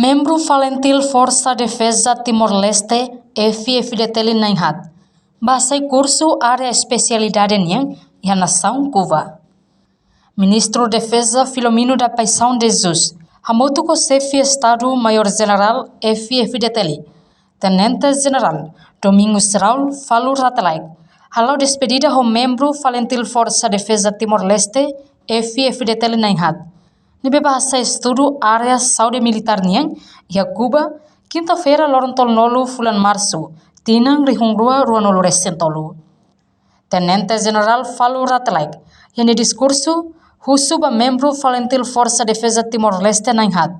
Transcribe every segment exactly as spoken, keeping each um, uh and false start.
Membru FALINTIL Forsa Defeza Timor-Leste, F-FDTL na'in-haat, bá hasai kursu área espesialidade nian iha nasaun Kuba. Ministru Defeza Filomeno da Paixão de Jesus, hamutuk ho Xefe Estadu Maiór Jenerál F-FDTL, Tenente Jenerál Domingos Raul Falur Rate Laek, hala'o despedida ho membru FALINTIL Forsa Defeza Timor-Leste, F-FDTL na'in-haat, ne'ebé bá hasai estudu área saúde militár nian iha Kuba, kinta-feira, loron tolunulu fulan Marsu, tinan rihun rua ruanulu-resin-tolu. Tenente Jenerál Falur Rate Laek, iha nia diskursu, husu ba membru FALINTIL Forsa Defeza Timor-Leste na'in-haat,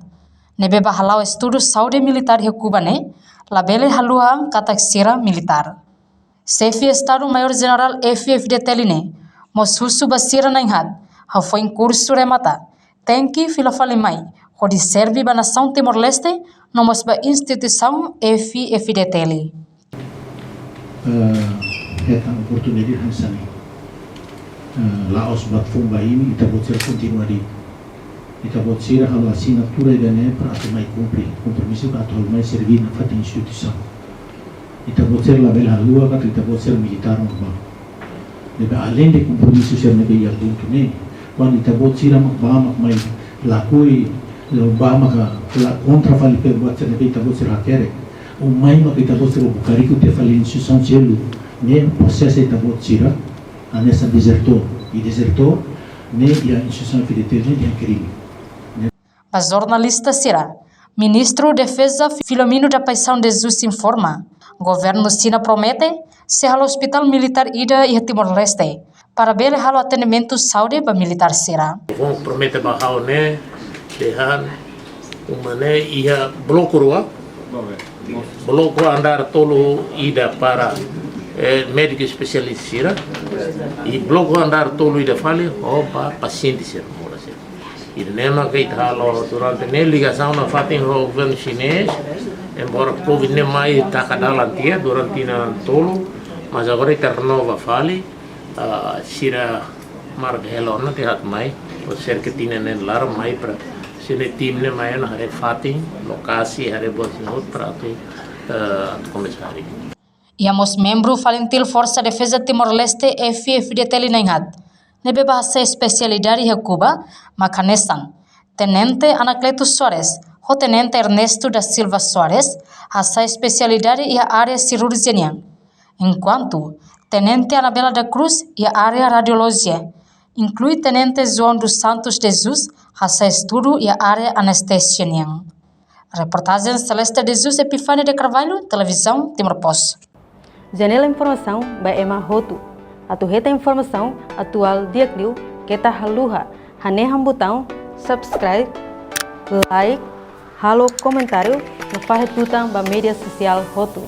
ne'ebé bá hala'o estudu saúde militár iha Kuba ne'e, labele haluha an katak sira militár. Xefe Estadu Maiór Jenerál F-FDTL ne'e mós husu ba sira na'in-haat, hafoin kursu remata, tenke fila fali mai hodi serve ba nasaun Timor-Leste, no mós ba instituisaun F-FDTL. Eh, hetan oportunidade hanesan ne'e. Eh, la'ós ba fun ba imi, ita-boot sira kontinua de'it. Ita-boot sira halo asinatura ida-ne'e para atu mai kumpre kompromisu, para atu halo mai serve nafatin instituisaun. Ita-boot sira labele haluha katak ita-boot sira militár mak bá. Ne'ebé aleinde kompromisu sira ne'ebé iha puntu ne'e, kuandu ita-boot sira mak bá mak mai lakohi, bá mak la kontra fali buat sira ne'ebé ita-boot sira hakerek, ou mai mak ita-boot sira buka riku tiha fali instituisaun seluk, ne'e prosesa ita-boot sira hanesan dezertór, i dezertór ne'e iha instituisaun F-FDTL ne'e iha krime. Ba jornalista sira, Ministru Defeza Filomeno da Paixão de Jesus informa, governu Xina promete sei halo ospitál militár ida iha Timor-Leste, para bele halo atendimentu saúde ba militár sira. Fó promete ba ha'u ne'e, dehan uma ne'e iha bloku rua, bloku andár tolu ida para, eh, médiku espesialista sira, i bloku andár tolu ida fali ho ba pasiente sira, moras sira. Ida-ne'e mak ita halo durante ne'e ligasaun nafatin ho governu xinés, embora covid ne'e mai taka dalan tiha durante tinan tolu, mas agora ita renova fali, ah, sira marka hela ona tiha atu mai, ou serka tinan neen laran mai para sira-nia tim ne'e mai ona haree fatin, lokasi, haree buat sira hotu para atu, eh, atu komesa harii. Iha mós membru FALINTIL Forsa Defeza Timor-Leste, F-FDTL na'in-haat, ne'ebé bá hasai espesialidade iha Kuba, mak hanesan Tenente Anacleto Soares ho Tenente Ernesto da Silva Soares, hasai espesialidade iha área sirurjia nian, enkuantu Tenente Anabela da Cruz iha área radiolojia, inklui Tenente João dos Santos de Jesus, hasai estudu iha área anestesia nian. Reportajen Celeste de Jesus, Epifania de Carvalho, Televizaun Timor Post. Janela informasaun ba ema hotu. Atu hetan informasaun atuál di'ak liu, keta haluha hanehan butaun subscribe, like, halo komentáriu, no fahe tutan ba média sosiál hotu.